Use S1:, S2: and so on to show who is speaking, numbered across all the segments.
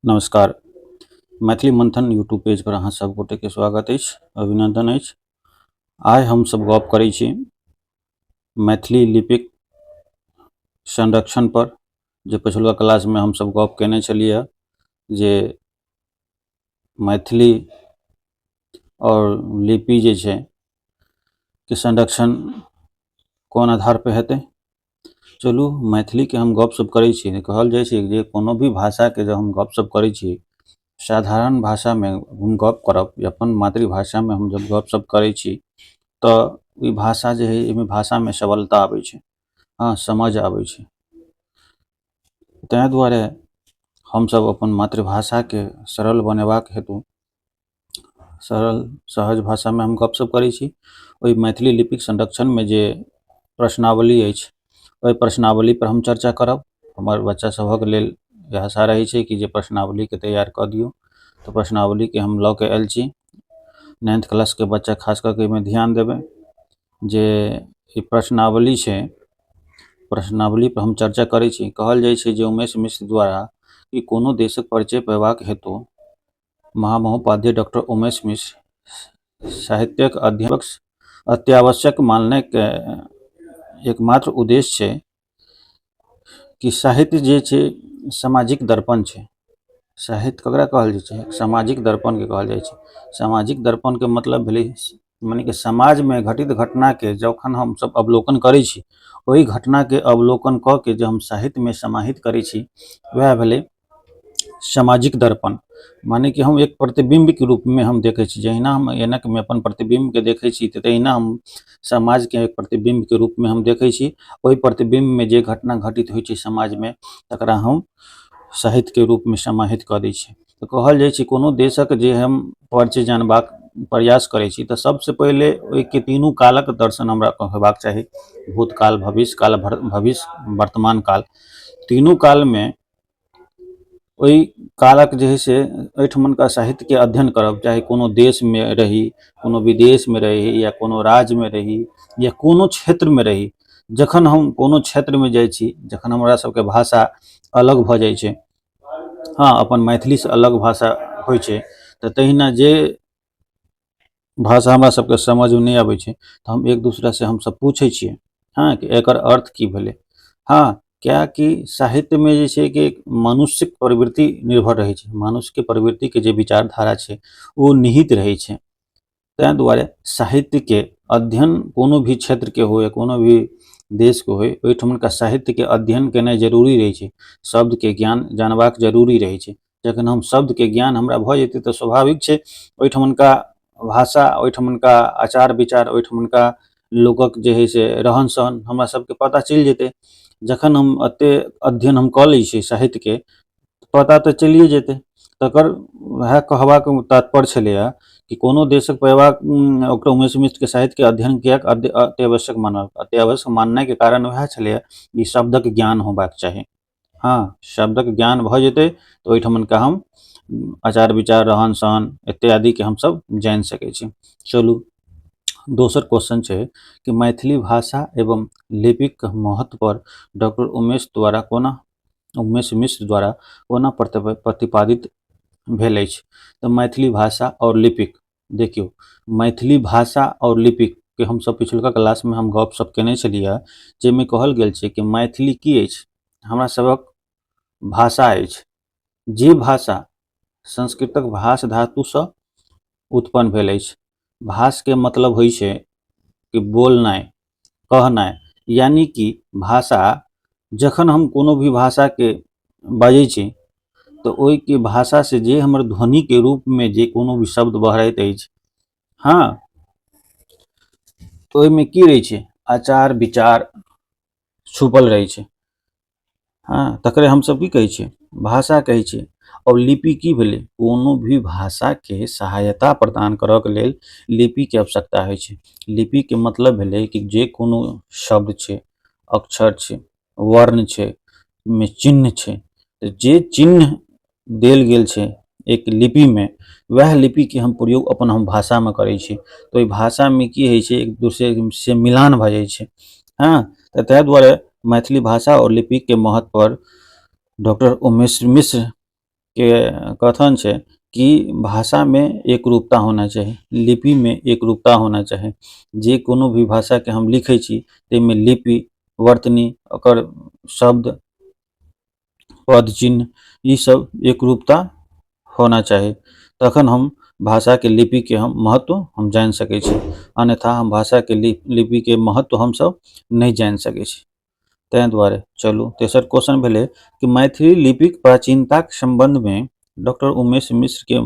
S1: नमस्कार। मैथिली मंथन YouTube page पर अहाँ सब गोटे के स्वागत अछि, अभिनंदन अछि। आइ हम सब गप करै छी मैथिली लिपिक संरक्षण पर, जे पछुलका क्लास में हम सब गप केने छलियै जे मैथिली और लिपि जे छै के संरक्षण कोन आधार पर हेतै। चलू मैथिलीके हम गपशप करै छी। कहल जाइ छै जे कोनो भी भाषाके जब हम गपशप करै छी, साधारण भाषामे हम गप करब, अपन मातृभाषामे हम जब गपशप करै छी तऽ ई भाषा जे हइ, एहिमे भाषामे सबलता आबै छै, हँ, समझ आबै छै। ताहि दुआरे हमसभ अपन मातृभाषाके सरल बनेबाक हेतु सरल सहज भाषामे हम गपशप करै छी। ओहि मैथिली लिपिक संरक्षणमे जे प्रश्नावली अछि, ओहि प्रश्नावलीपर हम चर्चा करब। हमर बच्चा सभक लेल इएह आशा रहै छै कि जे प्रश्नावलीके तैयार कऽ दियौ, तऽ प्रश्नावलीके हम लऽ कऽ आयल छी। नाइन्थ क्लासके बच्चा खास कऽ कऽ एहिमे ध्यान देबै जे ई प्रश्नावली छै, प्रश्नावलीपर हम चर्चा करै छी। कहल जाइ छै जे उमेश मिश्र द्वारा ई कोनो देशक परिचय पयबाक हेतु महामहोपाध्याय डॉक्टर उमेश मिश्र साहित्यक अध्ययन अत्यावश्यक माननाइके एकमात्र उद्देश्य छै कि साहित्य जे छै सामाजिक दर्पण छै। साहित्य ककरा कहल जाइ छै? सामाजिक दर्पणके कहल जाइ छै। सामाजिक दर्पणके मतलब भेलै मने कि समाजमे घटित घटनाके जखन हमसब अवलोकन करै छी, ओहि घटनाके अवलोकन कऽ के जे हम साहित्यमे समाहित करै छी, वएह भेलै सामाजिक दर्पण। माने कि हम एक प्रतिबिम्बके रूपमे हम देखै छी। जहिना हम ऐनकमे अपन प्रतिबिम्बके देखै छी, तऽ तहिना हम समाजके एक प्रतिबिम्बके रूपमे हम देखै छी। ओहि प्रतिबिम्बमे जे घटना घटित होइ छै समाजमे, तकरा हम साहित्यके रूपमे समाहित कऽ दै छी। तऽ कहल जाइ छै कोनो देशक जे हम परिचय जानबाक प्रयास करै छी, तऽ सबसँ पहिले ओहिके तीनू कालक दर्शन हमरा हेबाक चाही: भूतकाल, भविष्यकाल, भविष्य वर्तमान काल। तीनू कालमे ओहि कालक जे हइ से एहिठुमनका साहित्यके अध्ययन करब, चाहे कोनो देशमे रही, कोनो विदेशमे रही या कोनो राज्यमे रही या कोनो क्षेत्रमे रही। जखन हम कोनो क्षेत्रमे जाइ छी, जखन हमरा सबके भाषा अलग भऽ जाइ छै, हँ, अपन मैथिलीसँ अलग भाषा होइ छै, तऽ तहिना जे भाषा हमरा सबके समझमे नहि अबै छै, तऽ हम एक दोसरासँ हमसब पूछै छियै, हँ, कि एकर अर्थ की भेलै। हँ, किएकि साहित्यमे जे छै कि मनुष्यके प्रवृत्ति निर्भर रहै छै, मनुष्यके प्रवृत्तिके जे विचारधारा छै ओ निहित रहै छै। ताहि दुआरे साहित्यके अध्ययन कोनो भी क्षेत्रके होइ, कोनो भी देशके होइ, ओहिठुमका साहित्यके अध्ययन केनाइ जरूरी रहै छै। शब्दके ज्ञान जानबाक जरूरी रहै छै। जखन हम शब्दके ज्ञान हमरा भऽ जेतै, तऽ स्वाभाविक छै ओहिठुमका भाषा, ओहिठुमका आचार विचार, ओहिठुमका लोकक जे हइ से रहन सहन हमरा सबके पता चलि जेतै। जखन हम एतेक अध्ययन हम कऽ लै छियै साहित्यके, पता तऽ चलिए जेतै। तकर वएह कहबाक तात्पर्य छलैए कि कोनो देशक पयबाक ओकर उमेश मिश्रके साहित्यके अध्ययन किएक अत्यावश्यक मानल। अत्यावश्यक माननाइके कारण वएह छलैए कि शब्दक ज्ञान होबाक चाही। हँ, शब्दक ज्ञान भऽ जेतै तऽ ओहिठमनका हम आचार विचार, रहन सहन इत्यादिके हमसब जानि सकै छी। चलू, दोसर क्वेश्चन छै कि मैथिली भाषा एवं लिपिक महत्व पर डॉक्टर उमेश द्वारा कोना, उमेश मिश्र द्वारा कोना प्रतिपादित भेल अछि? तऽ मैथिली भाषा आओर लिपिक, देखियौ, मैथिली भाषा आओर लिपिक के हमसब पिछुलका क्लासमे हम गपशप केने छलियै, जाहिमे कहल गेल छै कि मैथिली की अछि। हमरा सभक भाषा अछि, जे भाषा संस्कृतक भाष धातुसँ उत्पन्न भेल अछि। भाषके मतलब होइ छै कि बोलनाइ, कहनाइ, यानि कि भाषा। जखन हम कोनो भी भाषाके बाजै छी, तऽ ओहिके भाषासँ जे हमर ध्वनिके रूपमे जे कोनो भी शब्द बहराइत अछि, हँ, तऽ ओहिमे की रहै छै? आचार विचार छुपल रहै छै। हँ, तकरे हमसब की कहै छियै? भाषा कहै छियै। आओर लिपि की भेलै? कोनो भी भाषाके सहायता प्रदान करऽके लेल लिपिके आवश्यकता होइ छै। लिपिके मतलब भेलै कि जे कोनो शब्द छै, अक्षर छै, वर्ण छै, मे चिन्ह छै, तऽ जे चिन्ह देल गेल छै एक लिपिमे, वएह लिपिके हम प्रयोग अपन हम भाषामे करै छी, तऽ ओहि भाषामे की होइ छै? एक दोसरासँ मिलान भऽ जाइ छै। हँ, तऽ ताहि दुआरे मैथिली भाषा आओर लिपिके महत्वपर डॉक्टर उमेश मिश्रके के कथन छै कि भाषामे एकरूपता होना चाही, लिपिमे एकरूपता होना चाही। जे कोनो भी भाषाके हम लिखै छी ताहिमे लिपि, वर्तनी, ओकर शब्द, पद चिन्ह, ईसब एकरूपता होना चाही, तखन हम भाषाके लिपिके हम महत्व हम जानि सकै छी, अन्यथा हम भाषाके लिपिके महत्व हमसब नहि जानि सकै छी। ताहि दुआरे चलू तेसर क्वेश्चन भेलै कि मैथिली लिपिक प्राचीनताके सम्बन्धमे डॉक्टर उमेश मिश्रके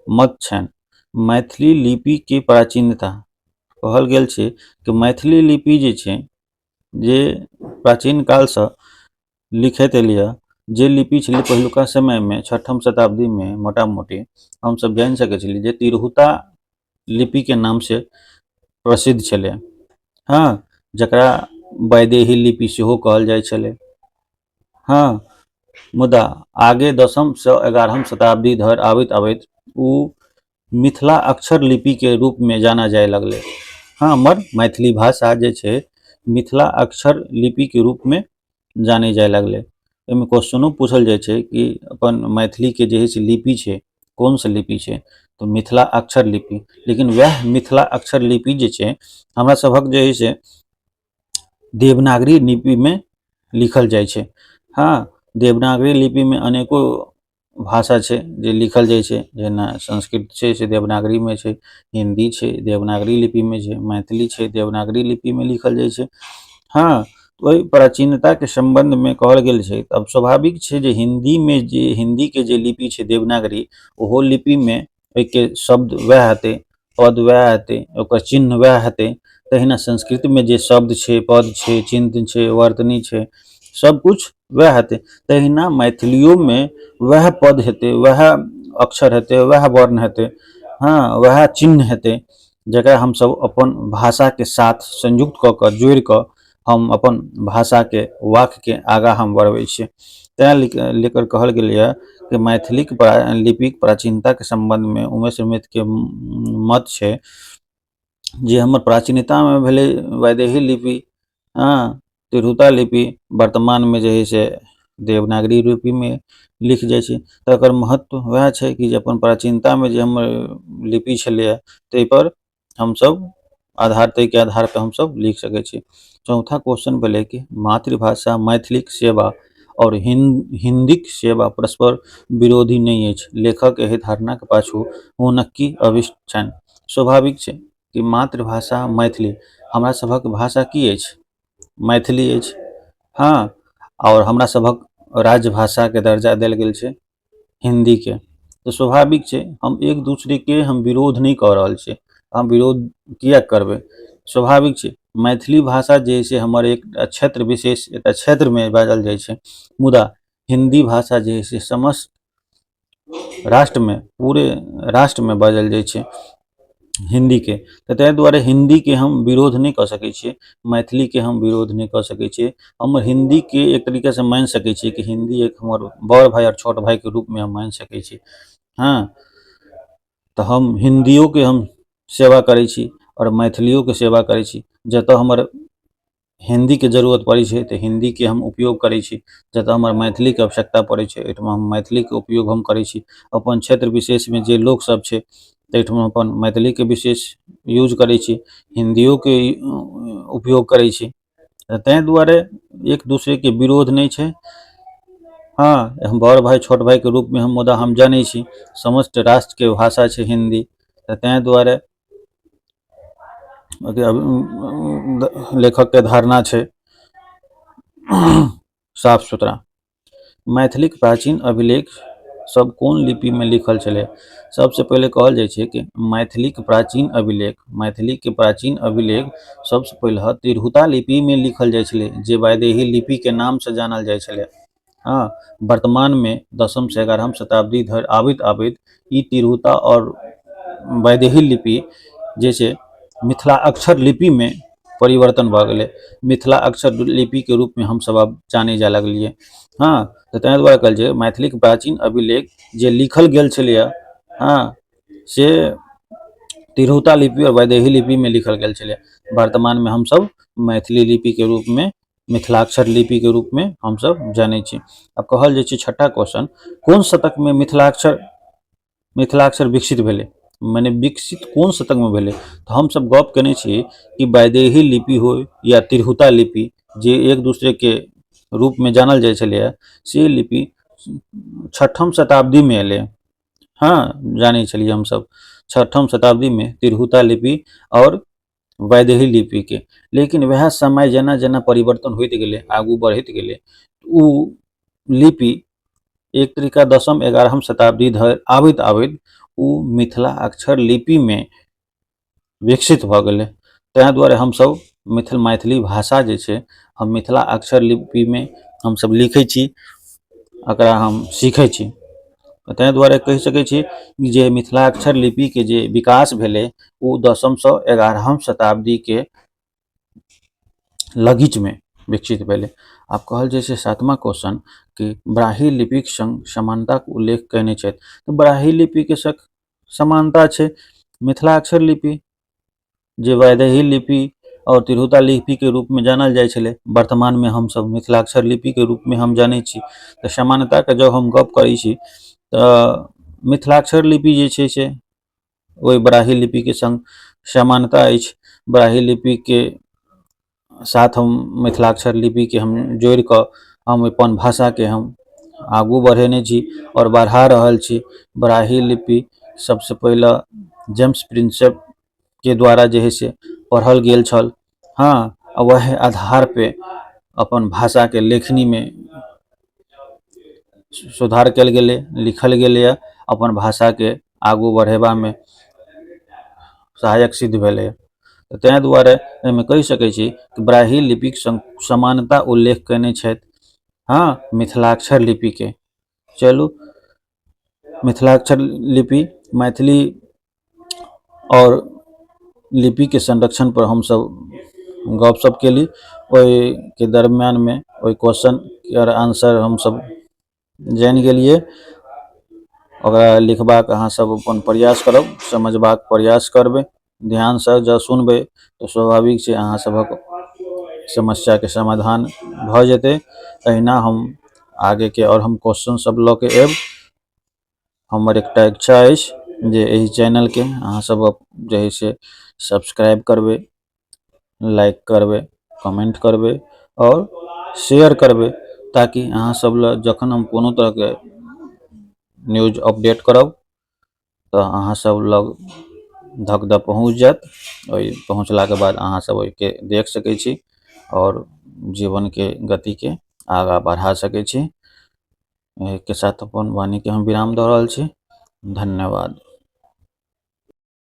S1: मत छनि। मैथिली लिपिके प्राचीनता कहल गेल छै कि मैथिली लिपि जे छै जे प्राचीन कालसँ लिखैत एलियै, जे लिपि छलै पहिलुका समयमे छठम शताब्दीमे मोटा मोटी हमसब जानि सकै छलियै जे तिरहुता लिपिके नामसँ प्रसिद्ध छलै। हँ, जकरा वैदेही लिपि सेहो कहल जाइ छलै। हँ, मुदा आगे 10मसँ 11म शताब्दी धरि आबैत आबैत ओ मिथिला अक्षर लिपिके रूपमे जाना जाय लगलै। हँ, हमर मैथिली भाषा जे छै मिथिला अक्षर लिपिके रूपमे जानै जाय लगलै। एहिमे क्वेश्चनो पूछल जाइ छै कि अपन मैथिलीके जे है से लिपि छै कोन सा लिपि छै, तऽ मिथिला अक्षर लिपि। लेकिन वएह मिथिला अक्षर लिपि जे छै हमरा सभक जे है से देवनागरी लिपिमे लिखल जाइ छै। हँ, देवनागरी लिपिमे अनेको भाषा छै जे लिखल जाइ छै, जेना संस्कृत छै से देवनागरीमे छै, हिन्दी छै देवनागरी लिपिमे छै, मैथिली छै देवनागरी लिपिमे लिखल जाइ छै। हँ, ओहि प्राचीनताके सम्बन्धमे कहल गेल छै। आब स्वाभाविक छै जे हिन्दीमे जे हिन्दीके जे लिपि छै देवनागरी, ओहो लिपिमे ओहिके शब्द वएह हेतै, पद वएह हेतै, ओकर चिन्ह वएह हेतै। तहिना संस्कृतमे जे शब्द छै, पद छै, चिन्ह छै, वर्तनी छै, सबकिछु वएह हेतै। तहिना मैथिलियोमे वएह पद हेतै, वएह अक्षर हेतै, वएह वर्ण हेतै, हँ, वएह चिन्ह हेतै, जकरा हमसब अपन भाषाके साथ संयुक्त कऽ कऽ जोड़ि कऽ हम अपन भाषाके वाक्यके आगाँ हम बढ़बै छियै। तैँ लेकर कहल गेलैए कि मैथिलीक लिपिक प्राचीनताके सम्बन्धमे उमेश मित्रके मत छै जे हमर प्राचीनतामे भेलै वैदेही लिपि, हँ, तिरहुता लिपि, वर्तमानमे जे हइ से देवनागरी लिपिमे लिख जाइ छै। तकर महत्व वएह छै कि जे अपन प्राचीनतामे जे हमर लिपि छलैए ताहिपर हमसब आधार, ताहिके आधारपर हमसब लिख सकै छी। चौथा क्वेश्चन भेलै कि मातृभाषा मैथिलीक सेवा आओर हिन्दीक सेवा परस्पर विरोधी नहि अछि, लेखक एहि धारणाके पाछू हुनक की अभिष्ट छनि? स्वाभाविक छै कि मातृभाषा मैथिली, हमरा सभक भाषा की अछि? मैथिली अछि। हँ, आओर हमरा सभक राज्य भाषाके दर्जा देल गेल छै हिन्दीके, तऽ स्वाभाविक छै हम एक दूसरेके हम विरोध नहि कऽ रहल छियै। हम विरोध किएक करबै? स्वाभाविक छै मैथिली भाषा जे से हमर एक क्षेत्र विशेष एकटा क्षेत्रमे बाजल जाइ छै, मुदा हिन्दी भाषा जे है से समस्त राष्ट्रमे, पूरे राष्ट्रमे बाजल जाइ छै हिन्दीके। तऽ ताहि दुआरे हिन्दीके हम विरोध नहि कऽ सकै छियै, मैथिलीके हम विरोध नहि कऽ सकै छियै। हम हिन्दीके एक तरीकासँ मानि सकै छियै कि हिन्दी एक हमर बड़ भाय आओर छोट भायके रूपमे हम मानि सकै छी। हँ, तऽ हम हिन्दियोके हम सेवा करै छी आओर मैथिलियोके सेवा करै छी। जतऽ हमर हिन्दीके जरूरत पड़ै छै तऽ हिन्दीके हम उपयोग करै छी, जतऽ हमर मैथिलीके आवश्यकता पड़ै छै ओहिठमा हम मैथिलीके उपयोग हम करै छी। अपन क्षेत्र विशेषमे जे लोकसब छै ताहिठमा अपन मैथिलीके विशेष यूज करै छी, हिन्दियोके उपयोग करै छी। ताहि दुआरे एक दूसरेके विरोध नहि छै। हँ, हम बड़ भाय छोट भायके रूपमे हम मुदा हम जनै छी समस्त राष्ट्रके भाषा छै हिन्दी, तऽ ताहि दुआरे लेखकके धारणा छै साफ सुथरा। मैथिलीक प्राचीन अभिलेख सब कोन लिपिमे लिखल छलै? सबसँ पहिले कहल जाइ छै कि मैथिलीक प्राचीन अभिलेख, मैथिलीके प्राचीन अभिलेख सबसँ पहिले तिरहुता लिपिमे लिखल जाइ छलै, जे वैदेही लिपिके नामसँ जानल जाइ छलै। हँ, वर्तमानमे 10मसँ 11म शताब्दी धरि आबैत आबैत ई तिरहुता आओर वैदेही लिपि जे छै मिथिला अक्षर लिपिमे परिवर्तन भऽ गेलै। मिथिला अक्षर लिपिके रूपमे हमसब आब जानै जाय लगलियै। हँ, तऽ ताहि दुआरे कहल छै मैथिलीके प्राचीन अभिलेख जे लिखल गेल छलैए, हँ, से तिरहुता लिपि आओर वैदेही लिपिमे लिखल गेल छलै। वर्तमानमे हमसब मैथिली लिपिके रूपमे मिथिलाक्षर लिपिके रूपमे हमसभ जनै छी। आब कहल जाइ छै छठा क्वेश्चन, कोन शतकमे मिथिलाक्षर मिथिलाक्षर विकसित भेलै, मने विकसित कोन शतकमे भेलै? तऽ हमसभ गप केने छी कि वैदेही लिपि हो या तिरहुता लिपि, जे एक दूसरेके रूपमे जानल जाइ छलैए, से लिपि छठम शताब्दीमे एलै। हँ, जानै छलियै हमसभ छठम शताब्दीमे तिरहुता लिपि आओर वैदेही लिपिके। लेकिन वएह समय जेना जेना परिवर्तन होइत गेलै, आगू बढ़ैत गेलै, ओ लिपि एक तरीका 10म 11म शताब्दी धरि आबैत आबैत ओ मिथिला अक्षर लिपिमे विकसित भऽ गेलै। ताहि दुआरे हमसभ मैथिली भाषा जे छै, हम मिथिला अक्षर लिपिमे हमसभ लिखै छी, एकरा हम सीखै छी। ताहि दुआरे कहि सकै छी जे मिथिलाक्षर लिपिके जे विकास भेलै ओ 10मसँ 11म शताब्दीके लगीचमे विकसित भेलै। आब कहल जाइ छै सातमा क्वेश्चन कि ब्राही लिपिक संग समानताक उल्लेख कयने छथि। तऽ ब्राही लिपिके संग समानता छै मिथिलाक्षर लिपि, जे वैदेही लिपि आओर तिरहुता लिपिके रूपमे जानल जाइ छलै, वर्तमानमे हमसभ मिथिलाक्षर लिपिके रूपमे हम जानै छी। तऽ समानताके जँ हम गप करै छी तऽ मिथिलाक्षर लिपि जे छै से ओहि ब्राही लिपिके सङ्ग समानता अछि। ब्राही लिपिके साथ हम मिथिलाक्षर लिपिके हम जोड़िकऽ हम अपन भाषाके हम आगू बढ़ेने छी आओर बढ़ा रहल छी। ब्राही लिपि सबसँ पहिले जेम्स प्रिंसेपके द्वारा जे हइ से पढ़ल गेल छल। हँ, आ वएह आधारपर अपन भाषाके लेखनीमे सुधार कयल गेलै, लिखल गेलैए, अपन भाषाके आगू बढ़ेबामे सहायक सिद्ध भेलै। तऽ ताहि दुआरे एहिमे कहि सकै छी कि ब्राही लिपिक सङ्ग समानता उल्लेख कयने छथि, हँ, मिथिलाक्षर लिपिके। चलू, मिथिलाक्षर लिपि मैथिली आओर लिपिके संरक्षणपर हमसभ गपशप केली। ओहिके दरमियानमे ओहि क्वेश्चनके आंसर हमसभ जानि गेलियै। ओकरा लिखबाक अहाँ सब अपन प्रयास करब, समझबाक प्रयास करबै। ध्यानसँ जँ सुनबै तऽ स्वाभाविक छै अहाँ सभक समस्याके समाधान भऽ जेतै। एहिना हम आगेके आओर हम क्वेश्चन सब लऽ के आयब। हमर एकटा इच्छा अछि जे एहि चैनलके अहाँ सब जे हइ से सब्सक्राइब करबै, लाइक करबै, कमेंट करबै आओर शेयर करबै, ताकि अहाँ सब लए जखन हम कोनो तरहके न्यूज अपडेट करब तऽ अहाँ सब लग धक दऽ पहुँच जायत। ओहि पहुँचलाके बाद अहाँ सब ओहिके देख सकै छी आओर जीवनके गतिके आगाँ बढ़ा सकै छी। एहिके साथ अपन वाणीके हम विराम दऽ रहल छी। धन्यवाद।